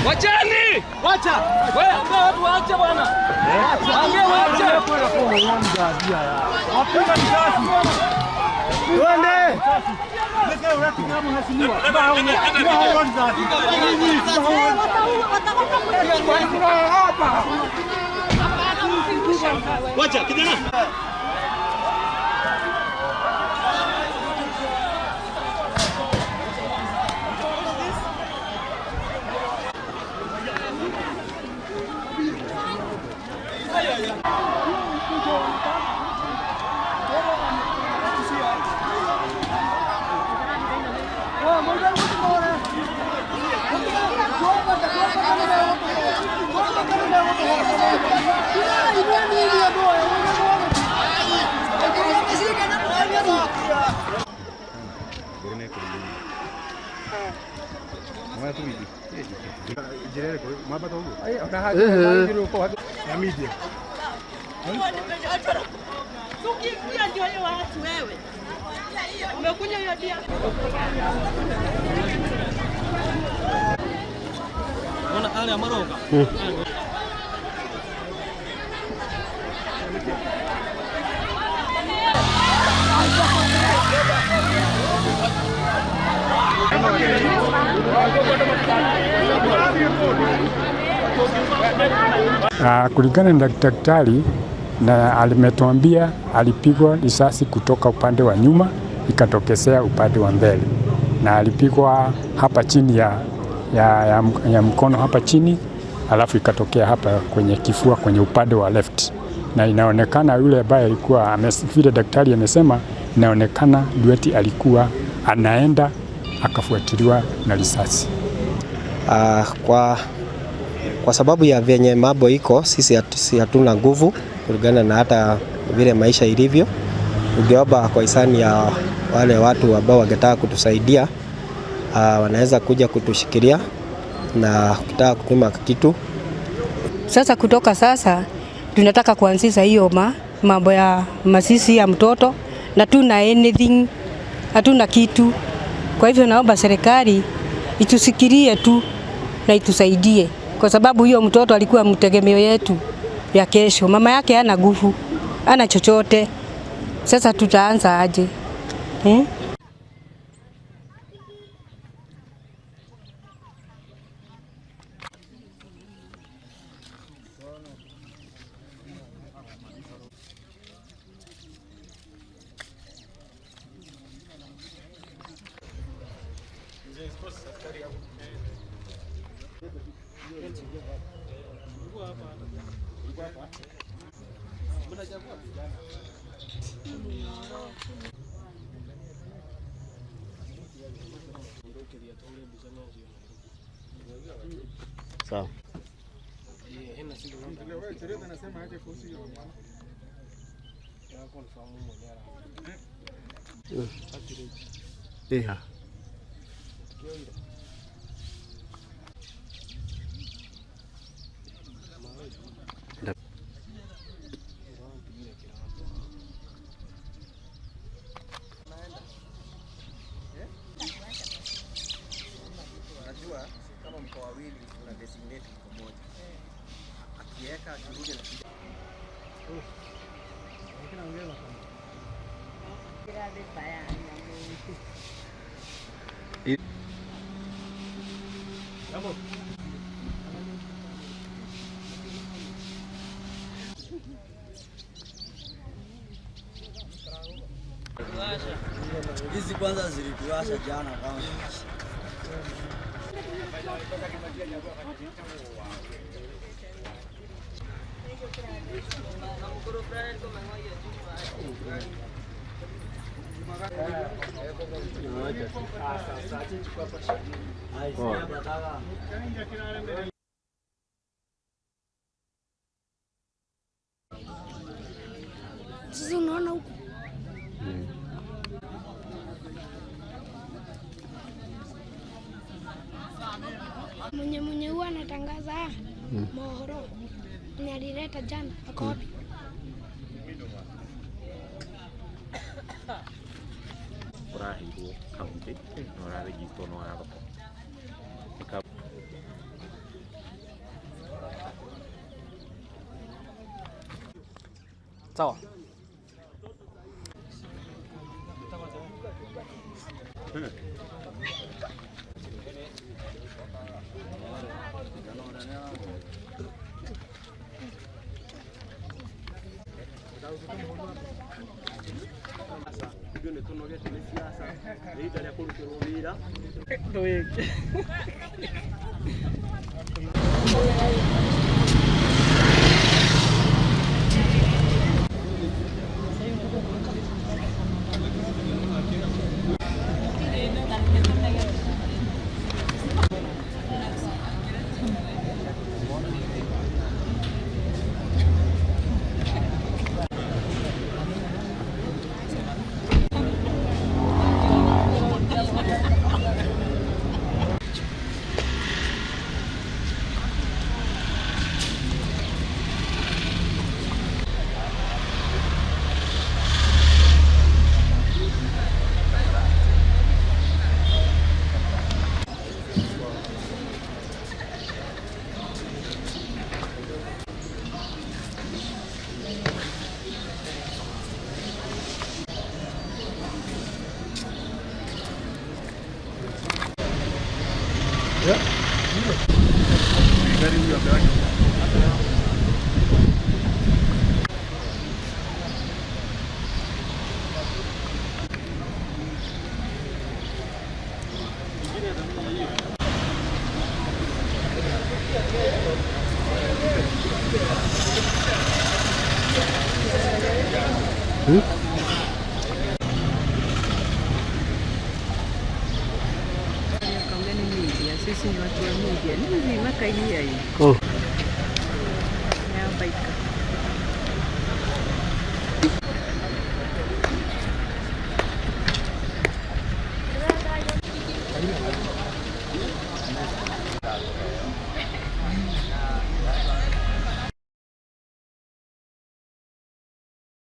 Wacheni! Wacha! Wewe ambia watu waache bwana. Ambia waache. Wapiga risasi. Twende. Wacha kijana. Ukiingia ndio hiyo watu wewe. Umekuja hiyo dia. Mbona hali ya Maroka? Kulingana na daktari na alimetuambia alipigwa risasi kutoka upande wa nyuma ikatokezea upande wa mbele, na alipigwa hapa chini ya mkono hapa chini, alafu ikatokea hapa kwenye kifua kwenye upande wa left, na inaonekana yule ambaye alikuwa vile daktari amesema, inaonekana Ndweti alikuwa anaenda akafuatiliwa na risasi. Kwa sababu ya vyenye mambo iko, sisi hatuna nguvu kulingana na hata vile maisha ilivyo. Ungeomba kwa hisani ya wale watu ambao wangetaka kutusaidia, wanaweza kuja kutushikilia na kutaka kutuma kitu. Sasa kutoka sasa tunataka kuanzisha hiyo mambo ya mazishi ya mtoto na tuna anything, hatuna kitu. Kwa hivyo naomba serikali itusikirie tu na itusaidie, kwa sababu hiyo mtoto alikuwa mtegemeo yetu ya kesho. Mama yake hana nguvu, hana chochote. Sasa tutaanza aje eh? Sawa. Yeah. Unajua kama mko wawili una designate mko mmoja. Akiweka akirudi na Hizi kwanza zilituwasha jana kwanza. Sasa unaona huku mwenye huwa anatangaza mohoro mwenye alileta jana ako wapi? county na ũrarĩgitwo nĩ wa thoko. Sawa. Sisi ni watu wa media. Nini makaia hii?